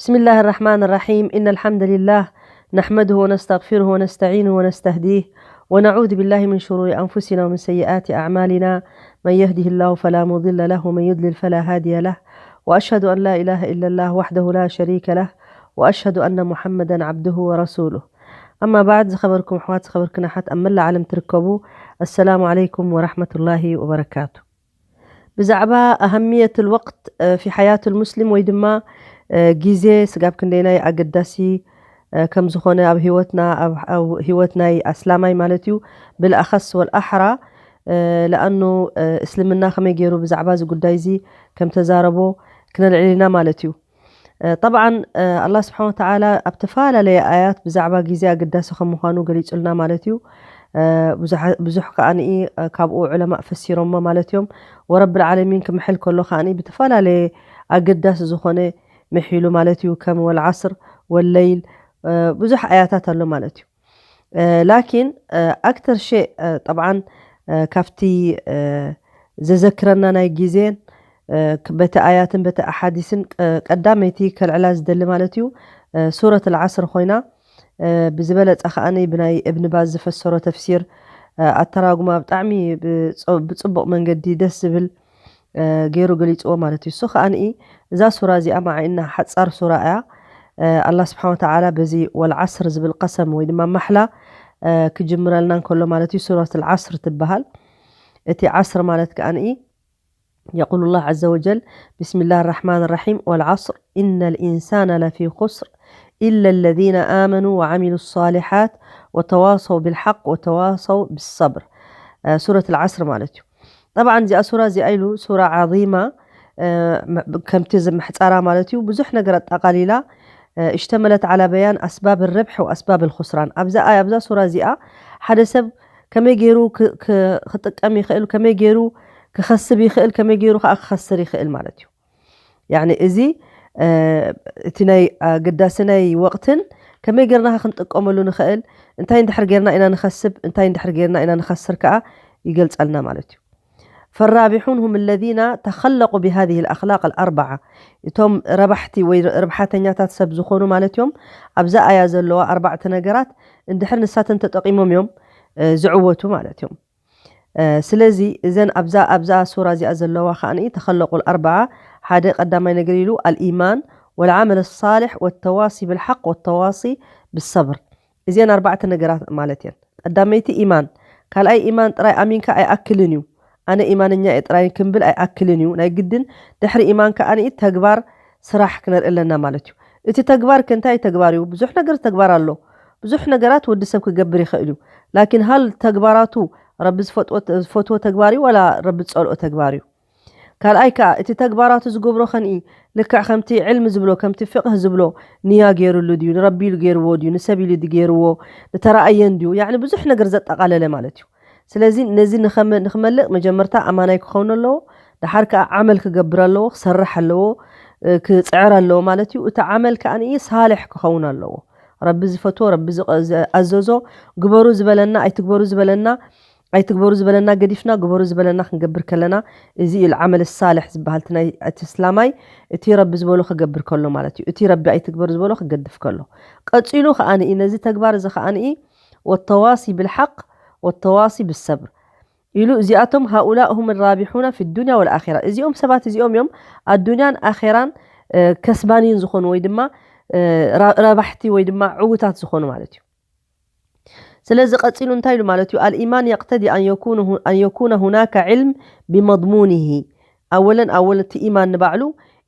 بسم الله الرحمن الرحيم. إن الحمد لله نحمده ونستغفره ونستعينه ونستهديه، ونعوذ بالله من شرور أنفسنا ومن سيئات أعمالنا. من يهده الله فلا مضل له، ومن يضلل فلا هادي له. وأشهد أن لا إله إلا الله وحده لا شريك له، وأشهد أن محمدا عبده ورسوله. أما بعد، ዝኸበርኩም ኣሕዋት፣ ዝኸበርክን ኣሓት ኣብ መላእ ዓለም ትርከቡ፣ السلام عليكم ورحمة الله وبركاته. ብዛዕባ ኣህምየት ልወቅት ፊ ሓያት ልሙስሊም ወይ ድማ ግዜ ስጋብ ክንደይናይ ኣገዳሲ ከም ዝኾነ ኣብ ህይወትና፣ ኣብ ህይወት ናይ ኣስላማይ ማለት እዩ፣ ብልኣኸስ ወልኣሕራ ለኣኑ እስልምና ከመይ ገይሩ ብዛዕባ እዚ ጉዳይ እዚ ከም ተዛረቦ ክነልዕል ኢና ማለት እዩ። ጠብዓን ኣላ ስብሓን ወተዓላ ኣብ ተፈላለየ ኣያት ብዛዕባ ግዜ ኣገዳሲ ከም ምዃኑ ገሊጹልና ማለት እዩ። ብዙሕ ከኣ ካብኡ ዕለማእ ፈሲሮሞ ማለት እዮም። ወረብ ልዓለሚን ክምሕል ከሎ ከኣ ብተፈላለየ ኣገዳሲ ዝኾነ ምሒሉ ማለት እዩ። ከም ወልዓስር ወለይል ብዙሕ ኣያታት ኣሎ ማለት እዩ። ላኪን ኣክተር ሸእ ጠብዓን ካብቲ ዘዘክረና ናይ ግዜን በቲ ኣያትን በቲ ኣሓዲስን ቀዳመይቲ ከልዕላ ዝደሊ ማለት እዩ። ሱረት ልዓስር ኮይና ብዝበለፀ ከኣ ብናይ እብን ባዝ ዝፈሰሮ ተፍሲር ኣተራጉማ ብጣዕሚ ብፅቡቕ መንገዲ ደስ ዝብል ገይሩ ገሊፅዎ ማለት እዩ። እሱ ከኣ እዛ ሱራ እዚኣ ማዓይና ሓፃር ሱራ እያ። ኣላ ስብሓን ወተዓላ በዚ ወልዓስር ዝብል ቀሰም ወይ ድማ ማሕላ ክጅምረልና እንከሎ ማለት እዩ። ሱረት ልዓስር ትበሃል። እቲ ዓስር ማለት ከኣ يقول الله عز وجل: بسم الله الرحمن الرحيم: والعصر إن الإنسان لفي خسر إلا الذين آمنوا وعملوا الصالحات وتواصوا بالحق وتواصوا بالصبر. ሱረት ልዓስር ማለት እዩ። ጠብዓን እዚኣ ሱራ እዚኣ ኢሉ ሱራ ዓዚማ ከምቲ ዝምሕፃራ ማለት እዩ። ብዙሕ ነገር ኣጠቓሊላ እሽተመለት ዓላ በያን ኣስባብ ርብሒ ወኣስባብ ልኹስራን። ኣብዛ ኣያ ኣብዛ ሱራ እዚኣ ሓደ ሰብ ከመይ ገይሩ ክጥቀም ይኽእል፣ ከመይ ገይሩ ክኸስብ ይኽእል፣ ከመይ ገይሩ ከዓ ክኸስር ይኽእል ማለት እዩ። ያኒ እዚ እቲ ናይ ኣገዳሲ ናይ ወቕትን ከመይ ጌርና ክንጥቀመሉ ንኽእል፣ እንታይ እንድሕር ጌርና ኢና ንኸስብ፣ እንታይ እንድሕር ጌርና ኢና ንኸስር ከዓ ይገልጸልና ማለት እዩ። فالرابحون هم الذين تخلقوا بهذه الأخلاق الأربعة። እቶም ረባሕቲ ወይ ርብሓተኛታት ሰብ ዝኾኑ ማለት እዮም። ኣብዛ ኣያ ዘለዋ ኣርባዕተ ነገራት እንድሕር ንሳተን ተጠቒሞም እዮም ዝዕወቱ ማለት እዮም። ስለዚ እዘን ኣብዛ ኣብዛ ሱራ እዚኣ ዘለዋ ከኣ ተኸለቁል ኣርባዓ ሓደ ቀዳማይ ነገር ኢሉ ኣልኢማን ወልዓመል ሳልሕ ወተዋሲ ብልሓቅ ወተዋሲ ብሰብር። እዚአን ኣርባዕተ ነገራት ማለት እየን። ቀዳመይቲ ኢማን። ካልኣይ ኢማን ጥራይ ኣሚንካ ኣይኣክልን እዩ። ኣነ ኢማነኛ እየ ጥራይ ክንብል ኣይኣክልን እዩ። ናይ ግድን ድሕሪ ኢማን ከኣ ተግባር ስራሕ ክነርኢ ኣለና ማለት እዩ። እቲ ተግባር ከ እንታይ ተግባር እዩ? ብዙሕ ነገር ተግባር ኣሎ። ብዙሕ ነገራት ወዲ ሰብ ክገብር ይኽእል እዩ። ላኪን ሃል ተግባራቱ ረቢ ዝፈትዎ ተግባር እዩ ዋላ ረቢ ዝጸልኦ ተግባር እዩ? ካልኣይ ከኣ እቲ ተግባራቱ ዝገብሮ ከንኢ ልክዕ ከምቲ ዕልሚ ዝብሎ ከምቲ ፍቅህ ዝብሎ ንያ ገይሩሉ ድዩ ንረቢ ኢሉ ገይርዎ ድዩ ንሰብ ኢሉ ድዩ ገይርዎ ንተረኣየን ድዩ ያዕኒ ብዙሕ ነገር ዘጠቓለለ ማለት እዩ። ስለዚ ነዚ ንኸመ- ንክመልእ መጀመርታ ኣማናይ ክኸውን ኣለዎ። ደሓር ከኣ ዓመል ክገብር ኣለዎ፣ ክሰርሕ ኣለዎ፣ እ፣ ክፅዕር ኣለዎ ማለት እዩ። እቲ ዓመል ከኣ ንኢ ሳልሕ ክኸውን ኣለዎ። ረቢ ዝፈትዎ ረቢ ዝቐ- ዝኣዘዞ ግበሩ ዝበለና ኣይትግበሩ ዝበለና ኣይትግበሩ ዝበለና ገዲፍና ግበሩ ዝበለና ክንገብር ከለና እዚ እዩ ዓመል ሳልሕ ዝበሃል እቲ ናይ እቲ እስላማይ እቲ ረቢ ዝበሎ ክገብር ከሎ ማለት እዩ። እቲ ረቢ ኣይትግበሩ ዝበሎ ክገድፍ ከሎ ቀፂሉ ከኣ ንኢ ነዚ ተግባር እዚ ከኣ ንኢ ወተዋሲ ብልሓቅ ወተዋሲ ብሰብር ኢሉ እዚኣቶም ሃኡላ ሁም ራቢሑና ፊ ዱንያ ወልኣኺራ እዚኦም ሰባት እዚኦም እዮም ኣዱንያን ኣኼራን ከስባኒን ዝኾኑ ወይ ድማ ረባሕቲ ወይ ድማ ዕውታት ዝኾኑ ማለት እዩ። ስለዚ ቀፂሉ እንታይ ኢሉ ማለት እዩ ኣልኢማን የቅተዲ ኣን የኩነ ሁናከ ዕልም ብመضሙኒሂ ኣወለን ኣወል እቲ ኢማን ንባዕሉ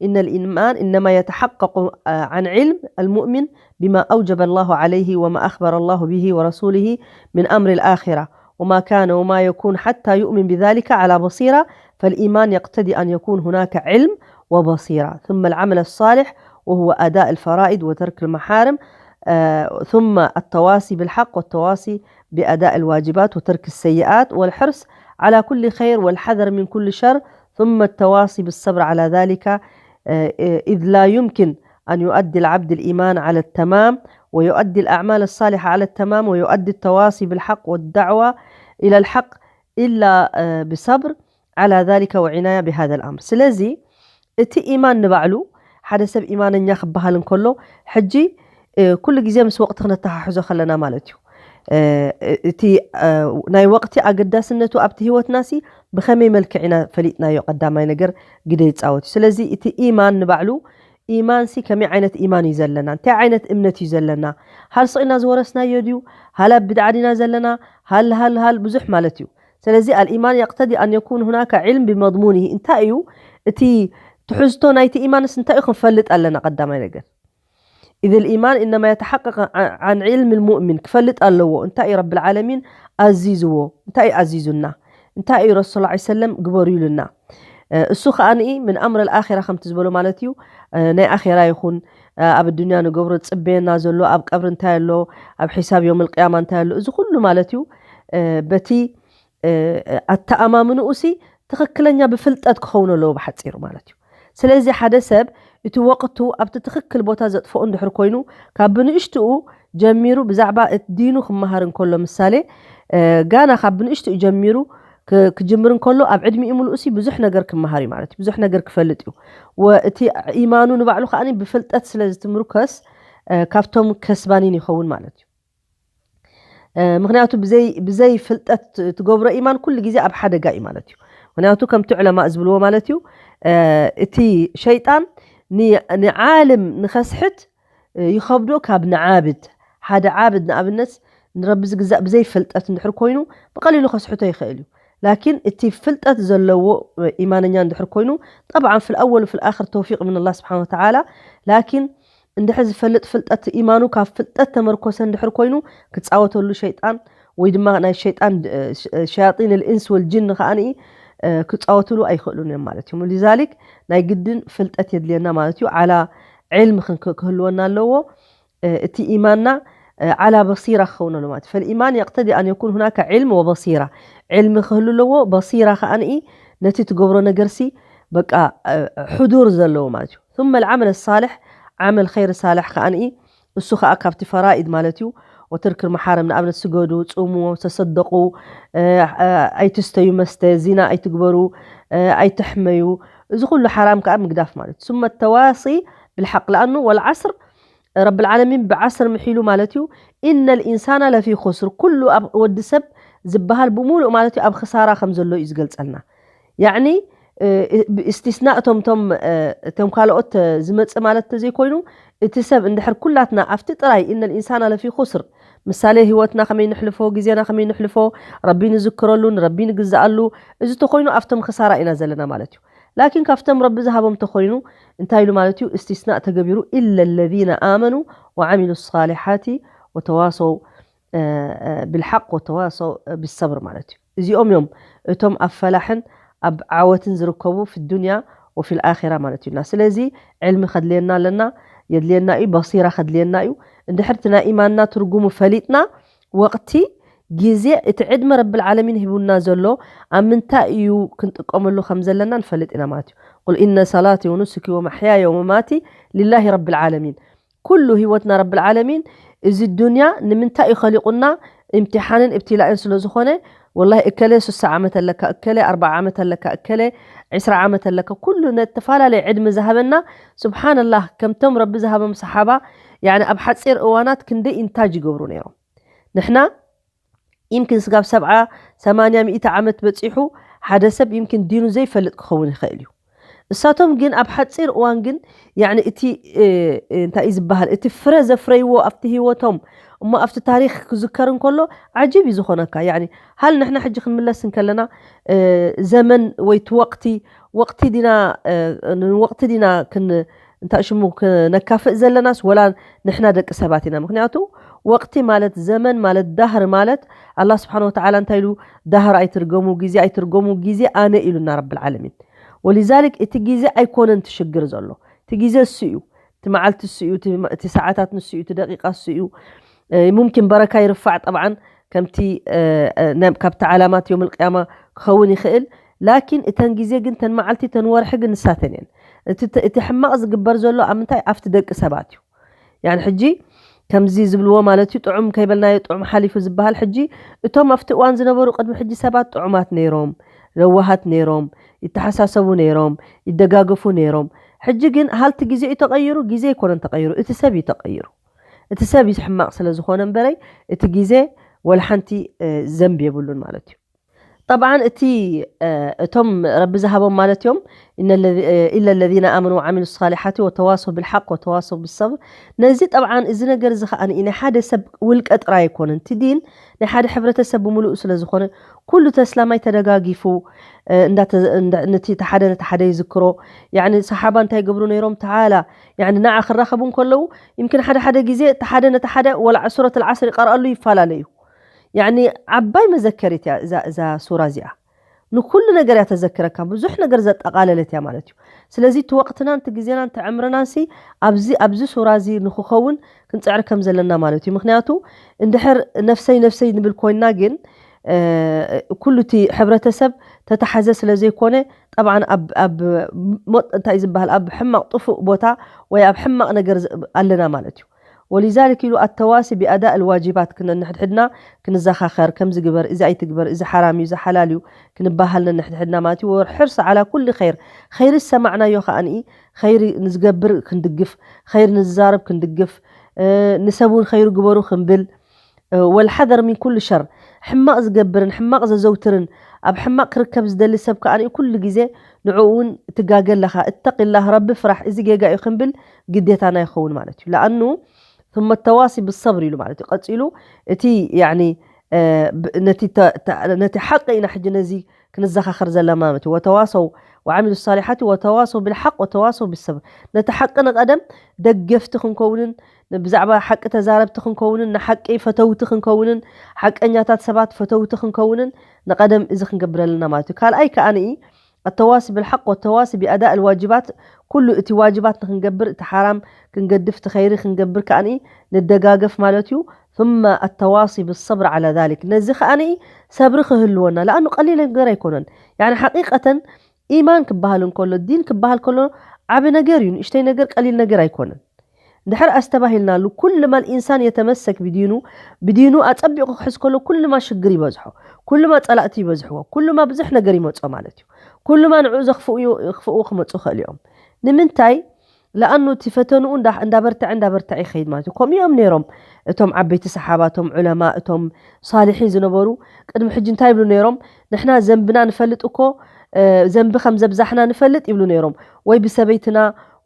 إن الإيمان إنما يتحقق عن علم المؤمن بما أوجب الله عليه وما أخبر الله به ورسوله من أمر الآخرة وما كان وما يكون حتى يؤمن بذلك على بصيرة. فالإيمان يقتضي أن يكون هناك علم وبصيرة ثم العمل الصالح وهو أداء الفرائض وترك المحارم ثم التواصي بالحق والتواصي بأداء الواجبات وترك السيئات والحرص على كل خير والحذر من كل شر ثم التواصي بالصبر على ذلك إذ لا يمكن أن يؤدي العبد الإيمان على التمام ويؤدي الأعمال الصالحة على التمام ويؤدي التواصي بالحق والدعوة إلى الحق إلا بصبر على ذلك وعناية بهذا الأمر. ስለዚ እቲ ኢማን ንባዕሉ ሓደ ሰብ ኢማነኛ ክበሃል እንከሎ፣ ሕጂ ኩሉ ግዜ ምስ ወቕቲ ክነተሓሕዞ ከለና ማለት እዩ። እቲ ናይ ወቕቲ ኣገዳስነቱ ኣብቲ ህይወትናሲ ብኸመይ መልክዕ ኢና ፈሊጥናዮ? ቀዳማይ ነገር ግደ ይፃወት እዩ። ስለዚ እቲ ኢማን ንባዕሉ፣ ኢማንሲ ከመይ ዓይነት ኢማን እዩ ዘለና? እንታይ ዓይነት እምነት እዩ ዘለና? ሃልስቕ ኢና ዝወረስናዮ ድዩ? ሃላ ብድዓ ዲና ዘለና? ሃል ሃል ሃል ብዙሕ ማለት እዩ። ስለዚ ኣልኢማን የቅተዲ ኣን የኩን ሁናካ ዕልም ብመድሙኒ፣ እንታይ እዩ እቲ ትሕዝቶ ናይቲ ኢማንስ እንታይ እዩ ክንፈልጥ ኣለና? ቀዳማይ ነገር ኢዝ ልኢማን እነማ የተሓቀቅ ዓን ዕልም ልሙእሚን፣ ክፈልጥ ኣለዎ። እንታይ እዩ ረብል ዓለሚን ኣዚዝዎ? እንታይ እዩ ኣዚዙና? እንታይ እዩ ረሱል ላ ሰለም ግበሩ ኢሉና? እሱ ከዓኒ ምን ኣምር ልኣራ ከምቲ ዝበሎ ማለት እዩ። ናይ ኣራ ይኹን ኣብ ኣዱንያ ንገብሮ ዝፅበየና ዘሎ፣ ኣብ ቀብሪ እንታይ ኣሎ፣ ኣብ ሒሳብ ዮም ልቅያማ እንታይ ኣሎ፣ እዚ ኩሉ ማለት እዩ በቲ ኣተኣማምንኡ ሲ ትኽክለኛ ብፍልጠት ክኸውን ኣለዎ ብሓፂሩ ማለት እዩ። ስለዚ ሓደ ሰብ እቲ ወቕቱ ኣብቲ ትኽክል ቦታ ዘጥፍኦ እንድሕር ኮይኑ፣ ካብ ብንእሽትኡ ጀሚሩ ብዛዕባ እቲ ዲኑ ክመሃር እንከሎ፣ ምሳሌ ጋና ካብ ብንእሽትኡ ጀሚሩ ክጅምር እንከሎ፣ ኣብ ዕድሚኡ ምሉእሲ ብዙሕ ነገር ክመሃር እዩ ማለት እዩ። ብዙሕ ነገር ክፈልጥ እዩ። ወእቲ ኢማኑ ንባዕሉ ከዓኒ ብፍልጠት ስለ ዝትምርከስ ካብቶም ከስባኒን ይኸውን ማለት እዩ። ምክንያቱ ብዘይ ፍልጠት ትገብሮ ኢማን ኩሉ ግዜ ኣብ ሓደጋ እዩ ማለት እዩ። ምክንያቱ ከምቲ ዕለማ ዝብልዎ ማለት እዩ፣ እቲ ሸይጣን ንዓልም ንኸስሕት ይኸብዶ ካብ ንዓብድ። ሓደ ዓብድ ንኣብነት ንረቢ ዝግዛእ ብዘይ ፍልጠት እንድሕር ኮይኑ ብቐሊሉ ከስሕቶ ይኽእል እዩ። ላኪን እቲ ፍልጠት ዘለዎ ኢማነኛ እንድሕር ኮይኑ፣ ጠብዓን ፍልኣወል ፍልኣኽር ተውፊቅ ምን ኣላህ ስብሓን ወተዓላ። ላኪን እንድሕር ዝፈልጥ ፍልጠት ኢማኑ ካብ ፍልጠት ተመርኮሰ እንድሕር ኮይኑ፣ ክፃወተሉ ሸይጣን ወይ ድማ ናይ ሸይጣን ሸያጢን ልኢንስ ወልጅን ከዓኒ ክፃወትሉ ኣይኽእሉን እዮም ማለት እዩ። ሊዛሊክ ናይ ግድን ፍልጠት የድልየና ማለት እዩ። ዓላ ዕልም ክህልወና ኣለዎ። እቲ ኢማንና ዓላ በሲራ ክኸውን ኣሎ ማለት እዩ። ፈልኢማን የቅተዲ ኣን የኩን ሁናካ ዕልም ወበሲራ። ዕልሚ ክህሉ ኣለዎ። በሲራ ከዓኒ ነቲ ትገብሮ ነገርሲ በቃ ሕዱር ዘለዎ ማለት እዩ። ثم العمل الصالح ዓመል ኸይር ሳልሕ ከዓኒ እሱ ከዓ ካብቲ ፈራኢድ ማለት እዩ። ወትርክ መሓረም ንኣብነት ስገዱ፣ ፅሙ፣ ተሰደቁ፣ ኣይትስተዩ መስተ፣ ዚና ኣይትግበሩ፣ ኣይትሕመዩ። እዚ ኩሉ ሓራም ከዓ ምግዳፍ ማለት እዩ። ثم التواصي بالحق ለኣኑ ወልዓስር ረብል ዓለሚን ብዓስር ምሒሉ ማለት እዩ። ኢነ ልኢንሳና ለፊ ኹስር፣ ኩሉ ኣብ ወዲ ሰብ ዝበሃል ብምሉእ ማለት እዩ ኣብ ክሳራ ከም ዘሎ እዩ ዝገልጸልና። ያዕኒ ብእስትስናእ እቶም እቶም እቶም ካልኦት ዝመጽእ ማለት ተዘይኮይኑ፣ እቲ ሰብ እንድሕር ኩላትና ኣብቲ ጥራይ ኢነ ልኢንሳና ለፊ ኹስር፣ ምሳሌ ህይወትና ከመይ ንሕልፎ፣ ግዜና ከመይ ንሕልፎ፣ ረቢ ንዝክረሉ፣ ንረቢ ንግዝኣሉ፣ እዚ ተኮይኑ ኣብቶም ክሳራ ኢና ዘለና ማለት እዩ። ላኪን ካብቶም ረቢ ዝሃቦም ተኮይኑ እንታይ ኢሉ ማለት እዩ? እስትስናእ ተገቢሩ፣ ኢለ ለዚነ ኣመኑ ወዓሚሉ ሳሊሓቲ ወተዋሰው ብልሓቅ ወተዋሰው ብሰብር ማለት እዩ። እዚኦም እዮም እቶም ኣብ ፈላሕን ኣብ ዓወትን ዝርከቡ ፊ ዱንያ ወፊ ልኣራ ማለት እዩና። ስለዚ ዕልሚ ከድልየና ኣለና፣ የድልየና እዩ። በሲራ ከድልየና እዩ። እንድሕር እቲ ናይ ኢማንና ትርጉሙ ፈሊጥና፣ ወቅቲ፣ ግዜ፣ እቲ ዕድመ ረብል ዓለሚን ሂቡና ዘሎ ኣብ ምንታይ እዩ ክንጥቀመሉ ከም ዘለና ንፈልጥ ኢና ማለት እዩ። ቁል ኢነ ሰላቲ ወኑስኪ ወመሕያየ ወመማቲ ሊላሂ ረብል ዓለሚን። ኩሉ ህይወትና ረብል ዓለሚን፣ እዚ ዱንያ ንምንታይ እዩ ኸሊቁና? እምትሓንን እብትላእን ስለ ዝኾነ፣ ወላሂ እከለ ስሳ ዓመት ኣለካ፣ እከለ ኣርባዓ ዓመት ኣለካ፣ እከለ ዕስራ ዓመት ኣለካ፣ ኩሉ ነተፈላለየ ዕድመ ዝሃበና ስብሓንላህ። ከምቶም ረቢ ዝሃቦም ሰሓባ፣ ያኒ ኣብ ሓፂር እዋናት ክንደይ ኢንታጅ ይገብሩ ነይሮም። ንሕና ይምኪን ስጋብ ሰብዓ፣ ሰማንያ፣ ሚእቲ ዓመት በፂሑ ሓደ ሰብ ይምኪን ዲኑ ዘይፈልጥ ክኸውን ይኽእል እዩ። እሳቶም ግን ኣብ ሓፂር እዋን ግን ያኒ እቲ እንታይ እዩ ዝበሃል፣ እቲ ፍረ ዘፍረይዎ ኣብቲ ህይወቶም እሞ ኣብቲ ታሪክ ክዝከር እንከሎ ዓጂብ እዩ ዝኾነካ። ያኒ ሃል ንሕና ሕጂ ክንምለስ እንከለና ዘመን ወይ እቲ ወቅቲ፣ ወቅቲ ዲና ንወቅቲ ዲና ክን እንታይ ሽሙ ክነካፍእ ዘለናስ ወላ ንሕና ደቂ ሰባት ኢና? ምክንያቱ ወቅቲ ማለት ዘመን ማለት ዳህር ማለት ኣላህ ስብሓን ወተዓላ እንታይ ኢሉ? ዳህር ኣይትርገሙ፣ ግዜ ኣይትርገሙ፣ ግዜ ኣነ ኢሉና ረብል ዓለሚን። ወሊዛሊክ እቲ ግዜ ኣይኮነን እቲ ሽግር ዘሎ፣ እቲ ግዜ እሱ እዩ፣ እቲ መዓልቲ እሱ እዩ፣ እቲ ሰዓታት ንሱ እዩ፣ እቲ ደቂቃ እሱ እዩ። ሙምኪን በረካ ይርፋዕ ጠብዓን ከምቲ ካብቲ ዓላማት ዮም ልቅያማ ክኸውን ይኽእል። ላኪን እተን ግዜ ግን ተን መዓልቲ ተን ወርሒ ግን ንሳተን እየን። እቲ ሕማቕ ዝግበር ዘሎ ኣብ ምንታይ ኣብቲ ደቂ ሰባት እዩ። ያን ሕጂ ከምዚ ዝብልዎ ማለት እዩ፣ ጥዑም ከይበልናዮ ጥዑም ሓሊፉ ዝበሃል። ሕጂ እቶም ኣብቲ እዋን ዝነበሩ ቅድሚ ሕጂ ሰባት ጥዑማት ነይሮም፣ ለዋሃት ነይሮም፣ ይተሓሳሰቡ ነይሮም፣ ይደጋገፉ ነይሮም። ሕጂ ግን ሃልቲ ግዜ እዩ ተቐይሩ፣ ግዜ ኣይኮነን ተቐይሩ፣ እቲ ሰብ እዩ ተቐይሩ። እቲ ሰብ እዩ ሕማቕ ስለ ዝኾነ እምበረይ እቲ ግዜ ወላ ሓንቲ ዘንቢ የብሉን ማለት እዩ። ጠብዓን እቲ እቶም ረቢ ዝሃቦም ማለት እዮም። ኢለ ለዚነ ኣመኑ ወዓሚሉ ሳሊሓቲ ወተዋሰው ብልሓቅ ወተዋሰው ብሰብር። ነዚ ጠብዓን እዚ ነገር እዚ ከዓ ናይ ሓደ ሰብ ውልቀ ጥራይ ኣይኮነን። እቲ ዲን ናይ ሓደ ሕብረተሰብ ብምሉኡ ስለ ዝኾነ ኩሉ ተስላማይ ተደጋጊፉ ነቲ ሓደ ነቲ ሓደ ይዝክሮ። ሰሓባ እንታይ ገብሩ ነይሮም? ተዓላ ንዓ ክራኸቡ እንከለዉ ይምክን ሓደ ሓደ ግዜ እቲ ሓደ ነቲ ሓደ ወላ ሱረት ልዓስር ይቀርኣሉ ይፈላለዩ። ያኒ ዓባይ መዘከሪት እያ እዛ እዛ ሱራ እዚኣ። ንኩሉ ነገር እያ ተዘክረካ፣ ብዙሕ ነገር ዘጠቓለለት እያ ማለት እዩ። ስለዚ እቲ ወቕትናን እቲ ግዜናን እቲ ዕምርናን ሲ ኣብዚ ኣብዚ ሱራ እዚ ንክኸውን ክንጽዕር ከም ዘለና ማለት እዩ። ምክንያቱ እንድሕር ነፍሰይ ነፍሰይ ንብል ኮይንና ግን ኩሉ እቲ ሕብረተሰብ ተተሓዘ ስለ ዘይኮነ ጠብዓን ኣብ ኣብ እንታይ ዝበሃል ኣብ ሕማቕ ጥፉእ ቦታ ወይ ኣብ ሕማቕ ነገር ኣለና ማለት እዩ። ወሊዛሊክ ኢሉ ኣተዋሲ ቢኣዳእ ልዋጅባት ክነንሕድሕድና ክንዘኻኸር ከምዚ ግበር እዚ ኣይትግበር እዚ ሓራም እዩ እዚ ሓላል እዩ ክንበሃል ነንሕድሕድና ማለት እዩ። ወርሕርስ ዓላ ኩሉ ኸይር ኸይሪ ዝሰማዕናዮ ከዓኒ ኸይሪ ንዝገብር ክንድግፍ ኸይሪ ንዝዛረብ ክንድግፍ ንሰብ እውን ኸይሩ ግበሩ ክንብል ወልሓደር ሚን ኩሉ ሸር ሕማቕ ዝገብርን ሕማቕ ዘዘውትርን ኣብ ሕማቕ ክርከብ ዝደሊ ሰብ ከዓኒ ኩሉ ግዜ ንዕኡ እውን ትጋገ ኣለኻ እተቂላህ ረቢ ፍራሕ እዚ ጌጋ እዩ ክንብል ግዴታና ይኸውን ማለት እዩ። ለኣኑ ثم التواصي بالصبر ኢሉ ማለት እዩ። ቀፂሉ እቲ ያኒ ነቲ ሓቂ ኢና ሕጂ ነዚ ክንዘኻኸር ዘለና ማለት እዩ። ወተዋሰው ወዓሚሉ ሳሊሓቲ ወተዋሰው ብልሓቅ ወተዋሰው ብሰብር ነቲ ሓቂ ንቐደም ደገፍቲ ክንከውንን ብዛዕባ ሓቂ ተዛረብቲ ክንከውንን ንሓቂ ፈተውቲ ክንከውንን ሓቀኛታት ሰባት ፈተውቲ ክንከውንን ንቐደም እዚ ክንገብር ኣለና ማለት እዩ። ካልኣይ ከዓኒ ኣተዋሲ ብልሓቅ ወተዋሲ ቢኣዳእ ልዋጅባት ኩሉ እቲ ዋጅባት ንክንገብር እቲ ሓራም ክንገድፍ እቲ ኸይሪ ክንገብር ከዓኒ ንደጋገፍ ማለት እዩ። ثم التواصي بالصبر على ذلك ነዚ ከዓኒ ሰብሪ ክህልወና ለኣኑ ቀሊል ነገር ኣይኮነን። ያኒ ሓቂቀተን ኢማን ክበሃል እንከሎ ዲን ክበሃል ከሎ ዓቢ ነገር እዩ። ንእሽተይ ነገር ቀሊል ነገር ኣይኮነን። እንድሕር ኣስተባሂልናሉ ኩሉ ማ ልኢንሳን የተመሰክ ብዲኑ ብዲኑ ኣጸቢቑ ክሕዝ ከሎ ኩሉ ማ ሽግር ይበዝሖ፣ ኩሉ ማ ጸላእቲ ይበዝሕዎ፣ ኩሉ ማ ብዙሕ ነገር ይመጾ ማለት እዩ። ኩሉ ማ ንዕኡ ዘኽፍኡ ክፍኡ ክመጹ ይኽእሉ እዮም። ንምንታይ? ለኣኑ እቲ ፈተንኡ እንዳበርትዐ እንዳበርትዐ ይኸይድ ማለት እዩ። ከምኡ እዮም ነይሮም እቶም ዓበይቲ ሰሓባ፣ እቶም ዑለማ፣ እቶም ሳሊሒን ዝነበሩ ቅድሚ ሕጂ እንታይ ይብሉ ነይሮም? ንሕና ዘንብና ንፈልጥ እኮ ዘንቢ ከም ዘብዛሕና ንፈልጥ ይብሉ ነይሮም። ወይ ብሰበይትና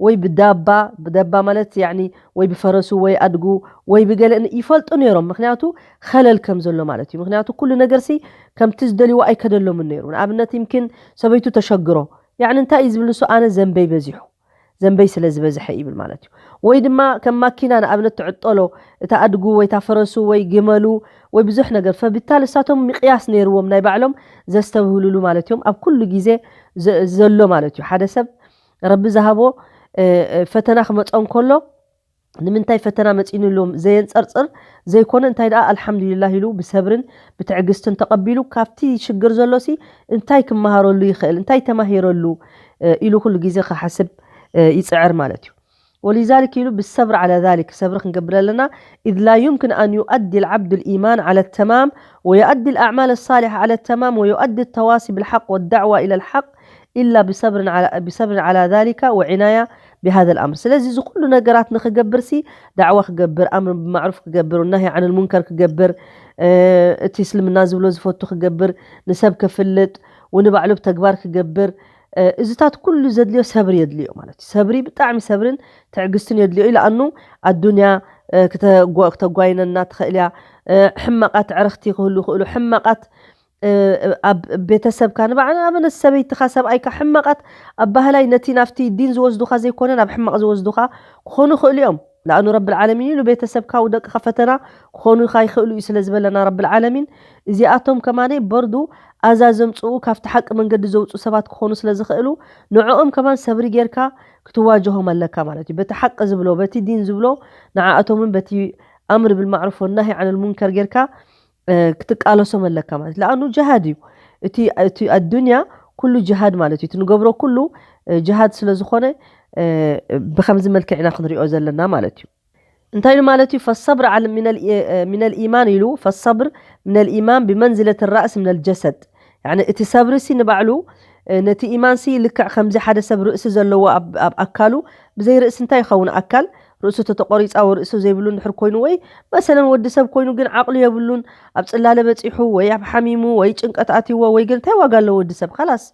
ወይ ብዳባ፣ ብዳባ ማለት ያኒ ወይ ብፈረሱ ወይ ኣድጉ ወይ ብገለ ይፈልጡ ነይሮም። ምክንያቱ ኸለል ከም ዘሎ ማለት እዩ። ምክንያቱ ኩሉ ነገርሲ ከምቲ ዝደልይዎ ኣይከደሎምን ነይሩ። ንኣብነት ይምኪን ሰበይቱ ተሸግሮ ያኒ እንታይ እዩ ዝብል ንሱ ኣነ ዘንበይ በዚሑ ዘንበይ ስለ ዝበዝሐ ይብል ማለት እዩ። ወይ ድማ ከም ማኪና ንኣብነት ትዕጠሎ እታ ኣድጉ ወይ እታ ፈረሱ ወይ ግመሉ ወይ ብዙሕ ነገር ፈብታል እሳቶም ምቅያስ ነይርዎም ናይ ባዕሎም ዘስተብህሉሉ ማለት እዮም። ኣብ ኩሉ ግዜ ዘሎ ማለት እዩ። ሓደ ሰብ ረቢ ዝሃቦ ፈተና ክመፀ እንከሎ ንምንታይ ፈተና መፂኑሎም ዘየንፀርፅር ዘይኮነ እንታይ ደኣ ኣልሓምዱሊላህ ኢሉ ብሰብርን ብትዕግስትን ተቐቢሉ ካብቲ ሽግር ዘሎሲ እንታይ ክመሃረሉ ይኽእል እንታይ ተማሂረሉ ኢሉ ኩሉ ግዜ ክሓስብ ይፅዕር ማለት እዩ። ولذلك ኢሉ بالصبر على ذلك ሰብሪ ክንገብር ኣለና። إذ لا يمكن أن يؤدي العبد الإيمان على التمام ويؤدي الأعمال الصالحة على التمام ويؤدي التواصي بالحق والدعوة إلى الحق إلا بصبر على بصبر على ذلك وعناية بهذا الأمر ስለዚ እዚ ኩሉ ነገራት ንክገብር ሲ ዳዕዋ ክገብር ኣምር ብማዕሩፍ ክገብር ናሂ ዓን ልሙንከር ክገብር እቲ እስልምና ዝብሎ ዝፈቱ ክገብር ንሰብ ክፍልጥ ወንባዕሉ ብተግባር ክገብር እዚታት ኩሉ ዘድልዮ ሰብሪ የድልዮ ማለት እዩ። ሰብሪ ብጣዕሚ ሰብርን ትዕግስትን የድልዮ እዩ። ለኣኑ ኣዱንያ ክተጓይነና ትኽእል እያ። ሕማቃት ዕረኽቲ ክህሉ ይኽእሉ ሕማቃት ኣብ ቤተሰብካ ንባዕና ኣበነት ሰበይትኻ ሰብኣይካ ሕማቃት ኣባህላይ ነቲ ናብቲ ዲን ዝወስዱኻ ዘይኮነ ናብ ሕማቅ ዝወስዱኻ ክኾኑ ይኽእሉ እዮም። ለኣኑ ረብል ዓለሚን ኢሉ ቤተሰብካ ውደቅኻ ፈተና ክኾኑኻ ይኽእሉ እዩ ስለ ዝበለና ረብል ዓለሚን እዚኣቶም ከማነ በርዱ ኣዛ ዘምፅኡ ካብቲ ሓቂ መንገዲ ዘውፅኡ ሰባት ክኾኑ ስለ ዝኽእሉ ንዕኦም ከማን ሰብሪ ጌርካ ክትዋጀሆም ኣለካ ማለት እዩ። በቲ ሓቂ ዝብሎ በቲ ዲን ዝብሎ ንዓኣቶምን በቲ ኣምር ብልማዕሩፍ ወናሂ ዓን ልሙንከር ጌርካ ክትቃለሶም ኣለካ ማለት ለኣኑ ጅሃድ እዩ። እቲ ኣዱንያ ኩሉ ጅሃድ ማለት እዩ። እቲ ንገብሮ ኩሉ ጅሃድ ስለ ዝኾነ ብከምዚ መልክዕ ኢና ክንሪኦ ዘለና ማለት እዩ። እንታይ ኢሉ ማለት እዩ? فالصبر على من الإيمان ኢሉ فالصبر من الإيمان بمنزلة الرأس من الجسد يعني እቲ ሰብሪ ሲ ንባዕሉ ነቲ ኢማንሲ ልክዕ ከምዚ ሓደ ሰብ ርእሲ ዘለዎ ኣብ ኣካሉ፣ ብዘይ ርእሲ እንታይ ይኸውን ኣካል? ርእሱ ተተቆሪጻ ወይ ርእሱ ዘይብሉ እንድሕር ኮይኑ፣ ወይ መሰለን ወዲ ሰብ ኮይኑ ግን ዓቕሉ የብሉን፣ ኣብ ጽላለ በጺሑ ወይ ኣብ ሓሚሙ ወይ ጭንቀት ኣትይዎ ወይ ግን እንታይ ዋጋ ኣለዎ? ወዲ ሰብ ኻላስ፣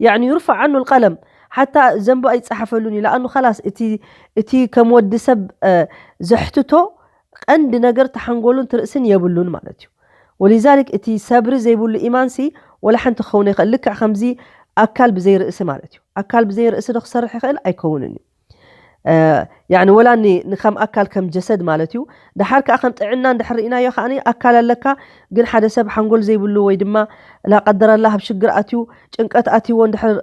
ያዕኒ፣ ዩርፋዕ ዓኑ ልቀለም፣ ሓታ ዘንቡ ኣይጸሓፈሉን እዩ። ለኣኑ ኻላስ እቲ እቲ ከም ወዲ ሰብ ዘሕትቶ ቀንዲ ነገር ተሓንጎሉን ትርእስን የብሉን ማለት እዩ። ወሊዛሊክ እቲ ሰብሪ ዘይብሉ ኢማንሲ ወላ ሓንቲ ክኸውን ይኽእል። ልክዕ ከምዚ ኣካል ብዘይ ርእሲ ማለት እዩ። ኣካል ብዘይ ርእሲ ዶ ክሰርሕ ይኽእል? ኣይከውንን እዩ። ያኒ ወላ ንከም ኣካል ከም ጀሰድ ማለት እዩ። ደሓር ከዓ ከም ጥዕና እንድሕር ርኢናዮ ከዓ ኣካል ኣለካ፣ ግን ሓደ ሰብ ሓንጎል ዘይብሉ ወይ ድማ ላቀደረላ ኣብ ሽግር ኣትዩ፣ ጭንቀት ኣትይዎ እንድሕር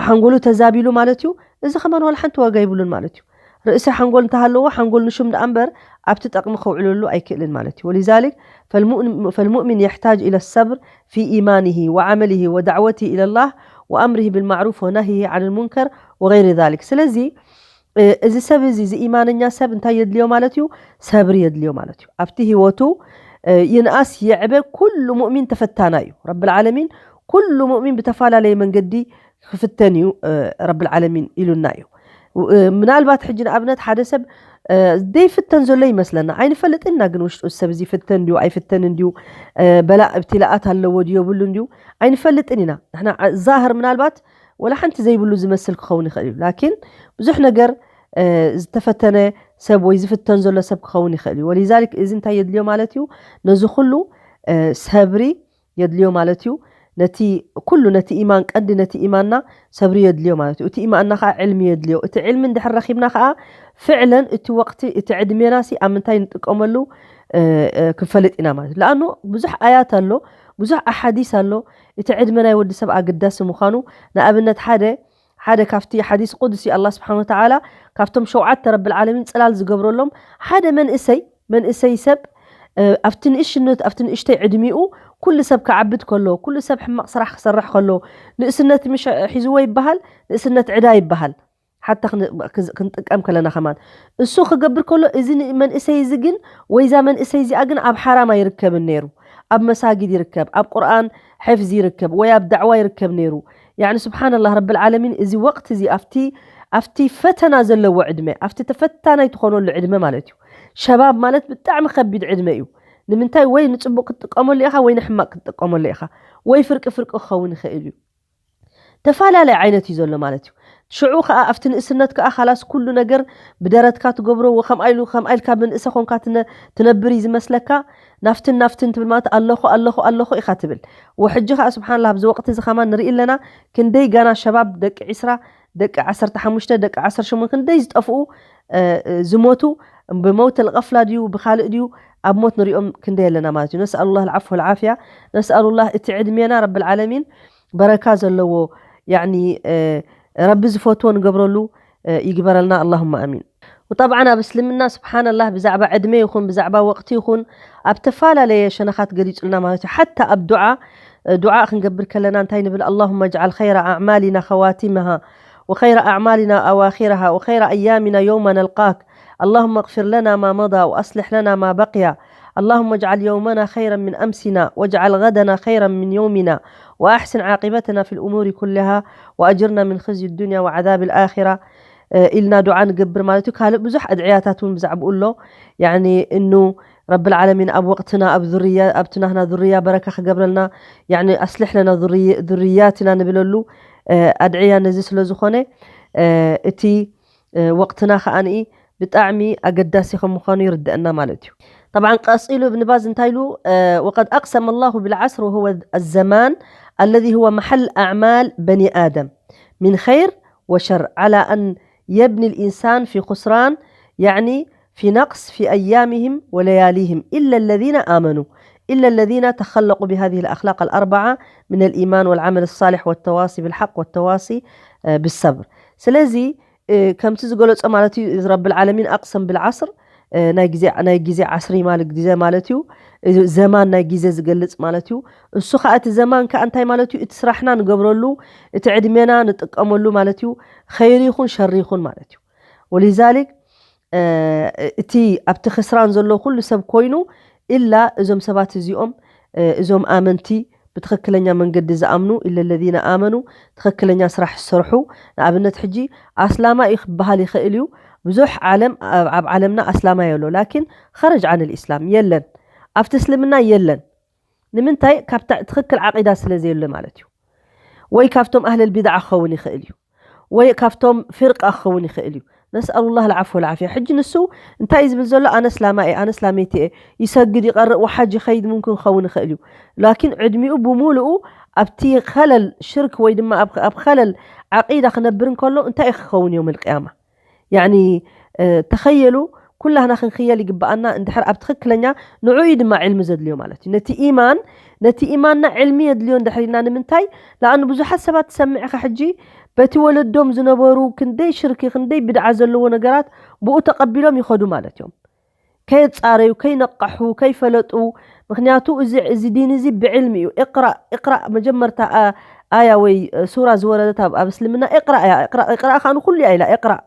ሓንጎሉ ተዛቢሉ ማለት እዩ፣ እዚ ከማን ዋላ ሓንቲ ዋጋ ይብሉን ማለት እዩ። ርእሲ ሓንጎል እንተሃለዎ ሓንጎል ንሹም ደኣ እምበር ኣብቲ ጠቕሚ ከውዕለሉ ኣይክእልን ማለት እዩ። ወሊዛሊክ ፈልሙእሚን የሕታጅ ኢለ ሰብር ፊ ኢማኒሂ ወዓመሊሂ ወዳዕወቲ ኢለላህ ወኣምሪሂ ብልማዕሩፍ ወናሂሂ ዓን ልሙንከር ወገይሪ ዛሊክ። ስለዚ እዚ ሰብ እዚ እዚ ኢማነኛ ሰብ እንታይ የድልዮ ማለት እዩ? ሰብሪ የድልዮ ማለት እዩ። ኣብቲ ህይወቱ ይንኣስ የዕበ ኩሉ ሙእሚን ተፈታና እዩ። ረብል ዓለሚን ኩሉ ሙእሚን ብተፈላለየ መንገዲ ክፍተን እዩ ረብል ዓለሚን ኢሉና እዩ። ምናልባት ሕጂ ንኣብነት ሓደ ሰብ ዘይፍተን ዘሎ ይመስለና፣ ኣይንፈልጥን ኢና። ግን ውሽጡ ሰብ እዚ ይፍተን ድዩ ኣይፍተንን ድዩ፣ በላእ እብትላኣት ኣለዎ ድዩ የብሉን ድዩ ኣይንፈልጥን ኢና። ንሕና ዛህር ምናልባት ወላ ሓንቲ ዘይብሉ ዝመስል ክኸውን ይኽእል እዩ። ላኪን ብዙሕ ነገር ዝተፈተነ ሰብ ወይ ዝፍተን ዘሎ ሰብ ክኸውን ይኽእል እዩ። ወሊዛሊክ እዚ እንታይ የድልዮ ማለት እዩ? ነዚ ኩሉ ሰብሪ የድልዮ ማለት እዩ። ነቲ ኩሉ ነቲ ኢማን ቀንዲ ነቲ ኢማንና ሰብሪ የድልዮ ማለት እዩ። እቲ ኢማንና ከዓ ዕልሚ የድልዮ። እቲ ዕልሚ እንድሕር ረኺብና ከዓ ፍዕለን እቲ ወቅቲ እቲ ዕድሜና ሲ ኣብ ምንታይ ንጥቀመሉ ክንፈልጥ ኢና ማለት እዩ። ለኣኑ ብዙሕ ኣያት ኣሎ፣ ብዙሕ ኣሓዲስ ኣሎ። እቲ ዕድመ ናይ ወዲ ሰብ ኣገዳሲ ምዃኑ ንኣብነት ሓደ ሓደ ካብቲ ሓዲስ ቁድሲ ኣላህ ስብሓን ወተዓላ ካብቶም ሸውዓተ ረብል ዓለሚን ፅላል ዝገብረሎም ሓደ መንእሰይ መንእሰይ ሰብ ኣብቲ ንእሽነት ኣብቲ ንእሽተይ ዕድሚኡ ኩሉ ሰብ ክዓብድ ከሎ ኩሉ ሰብ ሕማቕ ስራሕ ክሰርሕ ከሎ ንእስነት ምሽ ሒዝዎ ይበሃል። ንእስነት ዕዳ ይበሃል። ሓታ ክንጥቀም ከለና ከማን እሱ ክገብር ከሎ እዚ መንእሰይ እዚ ግን ወይዛ መንእሰይ እዚኣ ግን ኣብ ሓራም ኣይርከብን ነይሩ። ኣብ መሳጊድ ይርከብ፣ ኣብ ቁርኣን ሕፍዚ ይርከብ ወይ ኣብ ዳዕዋ ይርከብ ነይሩ። ያኒ ስብሓንላህ ረብል ዓለሚን እዚ ወቅት እዚ ኣብቲ ኣብቲ ፈተና ዘለዎ ዕድመ ኣብቲ ተፈታናይ ትኾነሉ ዕድመ ማለት እዩ። ሸባብ ማለት ብጣዕሚ ከቢድ ዕድመ እዩ። ንምንታይ ወይ ንፅቡቅ ክትጥቀመሉ ኢኻ ወይ ንሕማቅ ክትጥቀመሉ ኢኻ። ወይ ፍርቂ ፍርቂ ክኸውን ይኽእል እዩ። ተፈላለየ ዓይነት እዩ ዘሎ ማለት እዩ። ሽዑ ከዓ ኣብቲ ንእስነት ከዓ ካላስ ኩሉ ነገር ብደረትካ ትገብሮ ከምኣ ኢሉ ከምኣ ኢልካ ብንእሰ ኮንካ ትነብር እዩ ዝመስለካ። ናፍትን ናፍትን ትብል ማለት ኣለኹ ኣለኹ ኣለኹ ኢኻ ትብል። ወሕጂ ከዓ ስብሓንላ ኣብዚ ወቅቲ እዚ ከማን ንርኢ ኣለና። ክንደይ ጋና ሸባብ ደቂ ዒስራ ደቂ ዓሰርተ ሓሙሽተ ደቂ ዓሰርተ ሸሞንተ ክንደይ ዝጠፍኡ ዝሞቱ ብመውት ልቀፍላ ድዩ ብካልእ ድዩ ኣብ ሞት ንሪኦም ክንደይ ኣለና ማለት እዩ። ነስኣሉላህ ልዓፍ ወልዓፍያ። ነስኣሉላህ እቲ ዕድሜና ረብል ዓለሚን በረካ ዘለዎ ያኒ ረቢ ዝፈትዎ ንገብረሉ ይግበረልና ኣላሁማ ኣሚን። وطبعا ኣብ እስልምና ስብሓንላህ ብዛዕባ ዕድመ ይኹን ብዛዕባ ወቅቲ ይኹን ኣብ ተፈላለየ ሸነኻት ገሊፁልና ማለት እዩ። ሓታ ኣብ ዱዓ ዱዓ ክንገብር ከለና እንታይ ንብል? اللهم اجعل خير أعمالنا خواتمها وخير أعمالنا أواخرها وخير أيامنا يوم نلقاك. اللهم اغفر لنا ما مضى وأصلح لنا ما بقي. اللهم اجعل يومنا خيرا من أمسنا واجعل غدنا خيرا من يومنا وأحسن عاقبتنا في الأمور كلها وأجرنا من خزي الدنيا وعذاب الآخرة. ኢልና ዱዓ ንገብር ማለት እዩ። ካልእ ብዙሕ ኣድዕያታት እውን ብዛዕባኡ ኣሎ። ያኒ እኑ ረብል ዓለሚን ኣብ ወቅትና ኣብ ዙርያ ኣብቲ ናህና ዙርያ በረካ ክገብረልና ያኒ ኣስልሕ ለና ዙርያትና ንብለሉ ኣድዕያ ነዚ ስለ ዝኾነ እቲ ወቅትና ከዓኒ ብጣዕሚ ኣገዳሲ ከም ምዃኑ ይርደአና ማለት እዩ። طبعا ቀፂሉ እብን ባዝ እንታይ ኢሉ? وقد أقسم الله بالعصر وهو الزمان الذي هو محل أعمال بني آدم من خير وشر على أن يبني الإنسان في خسران، يعني في نقص في أيامهم ولياليهم، إلا الذين آمنوا، إلا الذين تخلقوا بهذه الأخلاق الأربعة من الإيمان والعمل الصالح والتواصي بالحق والتواصي بالصبر. ስለዚ ከምቲ ዝገለጾ ማለት እዩ። እዚ ረብል ዓለሚን ኣቅሰም ብልዓስር ናይ ግዜ ናይ ግዜ ዓስሪ ማለት ግዜ ማለት እዩ። ዘማን ናይ ግዜ ዝገልጽ ማለት እዩ። እሱ ከዓ እቲ ዘማን ከዓ እንታይ ማለት እዩ? እቲ ስራሕና ንገብረሉ እቲ ዕድሜና ንጥቀመሉ ማለት እዩ። ኸይሪ ይኹን ሸሪ ይኹን ማለት እዩ። ወሊዛሊክ እቲ ኣብቲ ክስራን ዘሎ ኩሉ ሰብ ኮይኑ ኢላ እዞም ሰባት እዚኦም እዞም ኣመንቲ ብትኽክለኛ መንገዲ ዝኣምኑ ኢለ ለዚነ ኣመኑ፣ ትኽክለኛ ስራሕ ዝሰርሑ። ንኣብነት ሕጂ ኣስላማይ እዩ ክበሃል ይኽእል እዩ። ብዙሕ ዓለም ኣብ ዓለምና ኣስላማይ ኣሎ፣ ላኪን ኸረጅ ዓን ልእስላም የለን፣ ኣብቲ እስልምና የለን። ንምንታይ? ካብታ ትኽክል ዓቂዳ ስለ ዘየሎ ማለት እዩ። ወይ ካብቶም ኣህለል ቢድዓ ክኸውን ይኽእል እዩ፣ ወይ ካብቶም ፍርቃ ክኸውን ይኽእል እዩ። ነስኣሉላህ ልዓፍ ወልዓፍያ። ሕጂ ንሱ እንታይ እዩ ዝብል ዘሎ? ኣነ እስላማ እየ፣ ኣነ እስላመይቲ እየ፣ ይሰግድ፣ ይቐርእ፣ ወሓጅ ይኸይድ፣ ሙምክን ክኸውን ይኽእል እዩ። ላኪን ዕድሚኡ ብምሉኡ ኣብቲ ኸለል ሽርክ ወይ ድማ ኣብ ኸለል ዓቂዳ ክነብር እንከሎ እንታይ እዩ ክኸውን የውመል ቅያማ? ያኒ ተኸየሉ ኩላህና ክንክየል ይግብኣና። እንድሕር ኣብ ትኽክለኛ ንዑ እዩ ድማ ዕልሚ ዘድልዮ ማለት እዩ። ነቲ ኢማን ነቲ ኢማንና ዕልሚ የድልዮ እንድሕር ኢልና። ንምንታይ? ለኣኑ ብዙሓት ሰባት ትሰምዕኻ ሕጂ በቲ ወለዶም ዝነበሩ ክንደይ ሽርኪ ክንደይ ብድዓ ዘለዎ ነገራት ብኡ ተቐቢሎም ይኸዱ ማለት እዮም። ከየጻረዩ፣ ከይነቃሑ፣ ከይፈለጡ። ምክንያቱ እዚ እዚ ዲን እዚ ብዕልሚ እዩ። እቅራእ እቅራእ መጀመርታ ኣያ ወይ ሱራ ዝወረደት ኣብ እስልምና እቅራእ እያ። እቅራእ እቅራእ ከዓ ንኩሉ እያ ኢላ። እቅራእ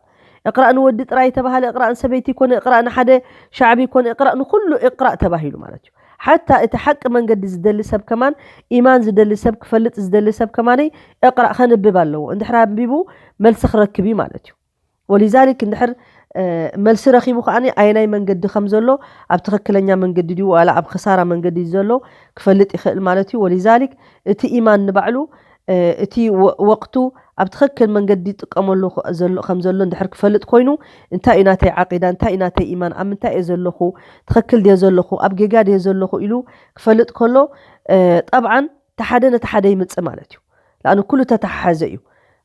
እቅራእ ንወዲ ጥራይ ተባሃለ፣ እቅራእ ንሰበይቲ ኮነ፣ እቅራእ ንሓደ ሻዕቢ ኮነ፣ እቅራእ ንኩሉ እቅራእ ተባሂሉ ማለት እዩ። ሓታ እቲ ሓቂ መንገዲ ዝደሊ ሰብ ከማን፣ ኢማን ዝደሊ ሰብ፣ ክፈልጥ ዝደሊ ሰብ ከማነይ እቅራእ ከንብብ ኣለዎ። እንድሕር ኣንቢቡ መልሲ ክረክብ እዩ ማለት እዩ። ወሊዛሊክ እንድሕር መልሲ ረኺቡ ከዓ ኣየናይ መንገዲ ከም ዘሎ፣ ኣብ ትኽክለኛ መንገዲ ድዩ ዋላ ኣብ ክሳራ መንገዲ ዘሎ ክፈልጥ ይኽእል ማለት እዩ። ወሊዛሊክ እቲ ኢማን ንባዕሉ እቲ ወቅቱ ኣብ ትኽክል መንገዲ ይጥቀመሉ ከም ዘሎ እንድሕር ክፈልጥ ኮይኑ፣ እንታይ እዩ ናተይ ዓቂዳ፣ እንታይ እዩ ናተይ ኢማን፣ ኣብ ምንታይ እየ ዘለኹ፣ ትኽክል ድየ ዘለኹ፣ ኣብ ጌጋ ድየ ዘለኹ ኢሉ ክፈልጥ ከሎ፣ ጠብዓን እቲ ሓደ ነቲ ሓደ ይምፅእ ማለት እዩ። ለኣኑ ኩሉ ተተሓሓዘ እዩ።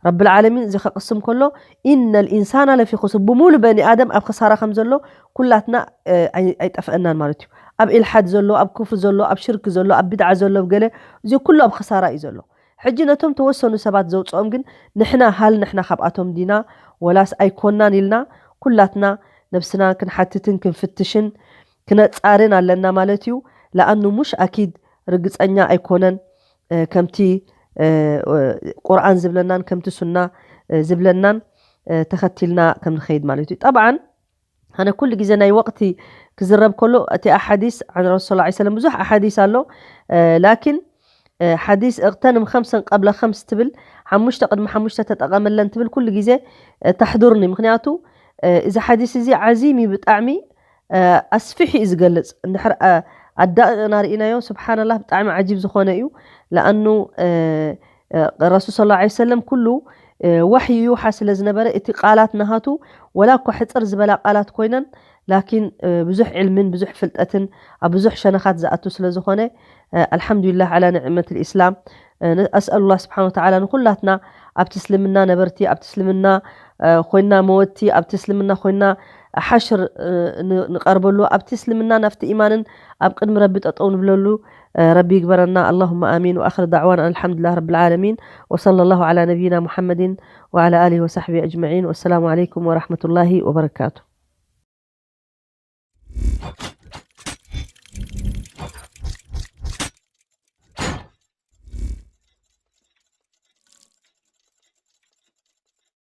ረብል ዓለሚን እዚ ከቕስም ከሎ፣ ኢነል ኢንሳና ለፊ ኹስር፣ ብሙሉ በኒ ኣደም ኣብ ክሳራ ከም ዘሎ ኩላትና ኣይጠፍአናን ማለት እዩ። ኣብ ኢልሓድ ዘሎ፣ ኣብ ክፍሪ ዘሎ፣ ኣብ ሽርክ ዘሎ፣ ኣብ ብድዓ ዘሎ፣ ገለ እዚ ኩሉ ኣብ ክሳራ እዩ ዘሎ። ሕጂ ነቶም ተወሰኑ ሰባት ዘውፅኦም ግን ንሕና ሃል ንሕና ካብኣቶም ዲና ወላስ ኣይኮናን ኢልና ኩላትና ነብስና ክንሓትትን ክንፍትሽን ክነጻርን ኣለና ማለት እዩ። ለኣኑ ሙሽ ኣኪድ ርግጸኛ ኣይኮነን። ከምቲ ቁርኣን ዝብለናን ከምቲ ሱና ዝብለናን ተኸቲልና ከም ንኸይድ ማለት እዩ። ጠብዓን ኣነ ኩሉ ግዜ ናይ ወቅቲ ክዝረብ ከሎ እቲ ኣሓዲስ ን ረሱል ስ ሰለም ብዙሕ ኣሓዲስ ኣሎ። ላኪን ሓዲስ እቅተንም ከምሰን ቀብለ ከምስ ትብል ሓሙሽተ ቅድሚ ሓሙሽተ ተጠቀመለን ትብል ኩሉ ግዜ ተሕዱርኒ። ምክንያቱ እዚ ሓዲስ እዚ ዓዚም እዩ ብጣዕሚ ኣስፊሕ እዩ ዝገልጽ። እንድሕር ኣዳቂቅና ርኢናዮ ስብሓንላህ ብጣዕሚ ዓጂብ ዝኾነ እዩ። ለኣኑ ረሱል ስ ሰለም ኩሉ ዋሕይ ይውሓ ስለ ዝነበረ እቲ ቃላት ናሃቱ ወላ እኳ ሕፅር ዝበላ ቃላት ኮይነን ላኪን ብዙሕ ዕልምን ብዙሕ ፍልጠትን ኣብ ብዙሕ ሸነኻት ዝኣቱ ስለ ዝኾነ ኣልሓምዱሊላህ ዓላ ንዕመት ልእስላም። ኣስኣሉላህ ስብሓን ወተዓላ ንኩላትና ኣብቲ እስልምና ነበርቲ ኣብቲ እስልምና ኮይና መወቲ ኣብቲ እስልምና ኮይና ሓሽር ንቐርበሉ ኣብቲ እስልምና ናብቲ ኢማንን ኣብ ቅድሚ ረቢ ጠጠው ንብለሉ ረቢ ይግበረና። ኣላሁማ ኣሚን። ወኣኽር ዳዕዋና ኣልሓምዱሊላህ ረብል ዓለሚን። ወሰለ ላሁ ዓላ ነቢይና ሙሓመድን ወዓላ ኣሊሂ ወሳሕቢሂ ኣጅመዒን። ወሰላሙ ዓለይኩም ወራሕመቱላሂ ወበረካቱ።